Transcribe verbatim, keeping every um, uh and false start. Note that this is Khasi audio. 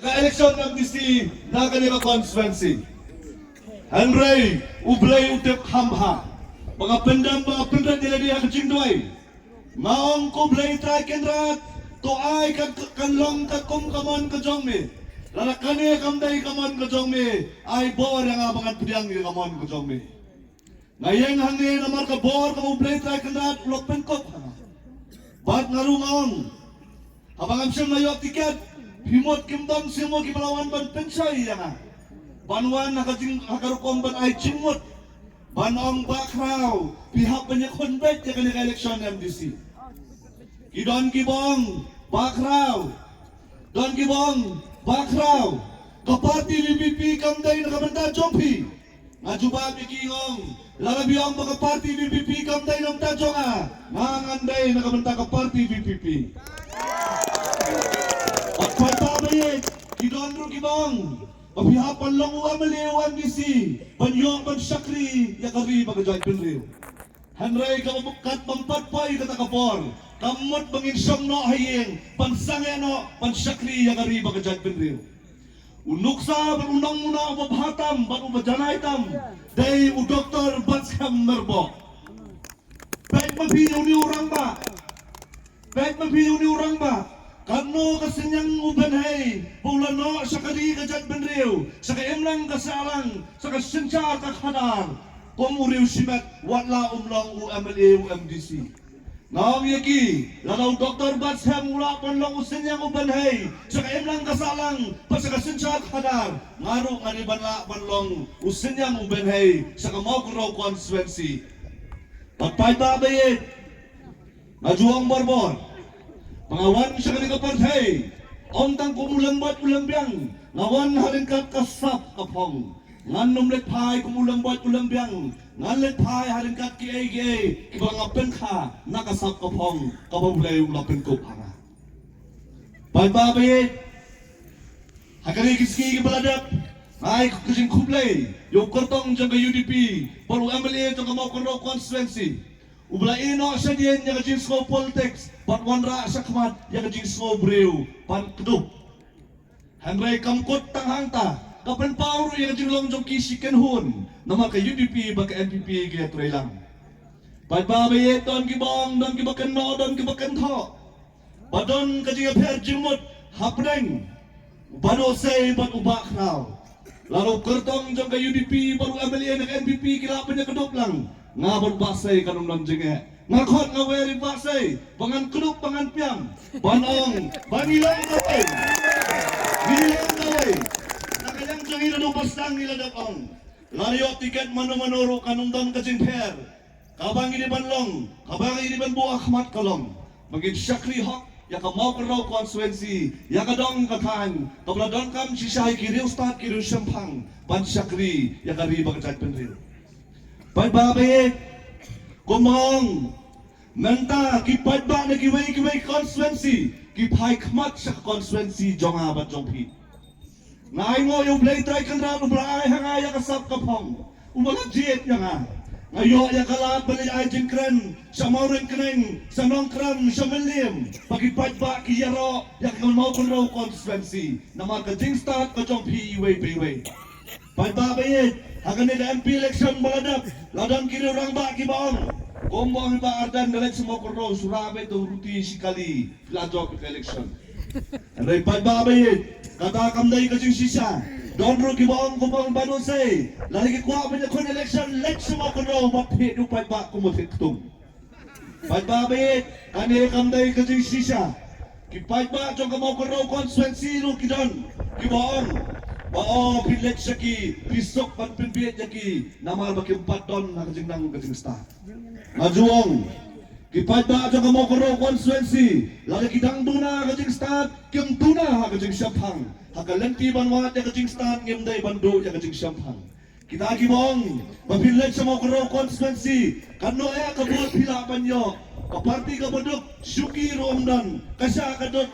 ka election MDC na kane ka constituency. Hynrei U Blei u tip kham bha ba nga pyndem ba nga pynrit ïa lade ha ka jingduwai. Nga ong, ko Blei Trai Kynrad, to ai ka, kan long katkum ka mon ka jong me. Lada kane kam dei ka mon ka jong me, ai bor ïa nga ba ngan pdiang ïa ka mon ka jong me. Nga ïeng hangne namar ka bor kaba U Blei Trai Kynrad u la pynkup ha nga. Bad nga rung ong, haba ngam shym la ïoh tiket, phi mut kim don shuh mo kiba la wan ban pynshoi ïa nga, ban wan ha ka jing, ha ka rukom ban ai jingmut, ban ong, Bah Khraw, phi hap ban ïakhun beit ïa kane ka election MDC. Ki don kiba ong, Bah Khraw, don kiba ong, Bah Khraw, ka party VPP kam dei na ka bynta jong phi. Nga jubab ïa ki, nga ong, lada phi ong ba ka party VPP kam dei na ka bynta jong nga, nga ngan dei na ka bynta ka party VPP. Bad paidbah ba ïeit, ki don ruh kiba ong ba phi hap ban long u MLA, u MDC, ban ïoh ban shakri ïa ka ri bad ka jaitbynriew. Hynrei kaba kat bym pat poi kata ka por, kam mut ba ngin shong noh ha ïing ban sangeh noh ban shakri ïa ka ri bad ka jaitbynriew. U nuksa bad u nongmuna uba bha tam bad uba janai tam dei u Doktor Batskhem Myrboh. Peit ma phi ïa une u rangbah. Peit ma phi ïa une u rangbah. Katno ka synñiang u bynhei ba u la noh sha ka ri ka jaitbynriew, sha ka imlang ka sahlang, sha ka synshar ka khadar. Kum u riew shimet, wat la um long u MLA, u MDC. Nga ong ïa ki, lada u Doktor Batskhem u lah ban long u synñiang u bynhei sha ka imlang ka sahlang bad sha ka synshar ka khadar, nga ruh ngan dei ban lah ban long u synñiang u bynhei sha ka Mawkynrew constituency. Bad paidbah ba ïeit, nga ju ong barabor ba nga wan sha kane ka pyrthei ym tang kum u lyngbait u lynbiang, nga wan ha ryngkat ka sap ka phong. Ngan ym leit phai kum u lyngbait u lynbiang, ngan leit phai ha ryngkat kiei kiei kiba nga pynkha na ka sap ka phong kaba U Blei u la pynkup ha nga. Paidbah ba ïeit, ha kane ka sngi kaba la dep, nga ai ka jingkhublei ïa u kyrtong jong ka UDP bad u MLA jong ka Mawkynrew constituency, uba la ïeh noh shadien ïa ka jingsngew politics bad wanrah shakhmat ïa ka jingsngew briew ban kdup. Hynrei kam kut tang hangta, ka pynpaw ruh ïa ka jinglong jong ki shi kynhun, namar ka UDP bad ka NPP ki ïatreilang. Paidbah ba ïeit, don kiba ong, don kiba kynnoh, don kiba kynthoh ba don ka jingïapher jingmut hapdeng u Bah Dohsei bad u Bah Khraw. Lada u kyrtong jong ka UDP bad u MLA na ka NPP ki lah ban ïakdup lang, nga bad u Bah Sei kan ym don jingeh. Nga khot nga wer ïa u Bah Sei ba ngan kdup ba ngan pynïam, ban ong ba ngi long kawei. Ngi long kawei. Na ka liang jong ngi naduh ba sdang ngi la dep ong, lada ïoh tiket mano mano ruh kan ym don ka jingpher. Kaba ngi dei ban long, kaba ngi dei ban buh ha khmat ka long ba ngin shakri hok ïa ka Mawkynrew constituency, ïa ka dong ka thaiñ kaba la donkam shisha ïa ki riewstad ki riewshemphang ban shakri ïa ka ri bad ka jaitbynriew. Paidbah ba ïeit, kumba nga ong, mynta ki paidbah na kiwei kiwei constituency ki phai khmat sha ka constituency jong nga bad jong phi. Nga ainguh ïa U Blei Trai Kynrad uba la ai ha nga ïa ka sap ka phong, uba la jied ïa nga. Nga ïoh ïa ka lad ban leit ai jingkren sha Mawryngkneng, sha Nongkren, sha Mylliem, ba ki paidbah ki ïaroh ïa ka Mawkynrew constituency namar ka jingstad ka jong phi iwei pa iwei. Paidbah ba ïeit, ha kane ka MP election ba la dep, la don ki riew rangbah kiba ong, kumba ong i Bah Ardent, nga leit sha Mawkynrew, shu rah beit da u ruti shi kali, phi la jop ïa ka election. Hynrei paidbah ba ïeit, kata kam dei ka jingshisha. Don ruh kiba ong kumba ong i Bah Dohsei, lada ki kwah ban ïakhun election, leit sha Mawkynrew bad thied ïa u paidbah kumba thied ktung. Paidbah ba ïeit, kane kam dei ka jingshisha. Ki paidbah jong ka Mawkynrew constituency ruh ki don kiba ong ba, o, phi leit sha ki, phi suk ban pynbieit ïa ki namar ba kim pat don ha ka jingnang ka jingstad. Nga ju ong, ki paidbah jong ka Mawkynrew constituency, lada ki dang duna ha ka jingstad, kim duna ha ka jingshemphang. Ha ka lynti ban wad ïa ka jingstad ngim dei ban duh ïa ka jingshemphang. Kita kiba ong ba phin leit sha Mawkynrew constituency, katno eh ka vote phi lah ban ïoh, ka party kaba duk shuki ruh ym don, ka shah ka dud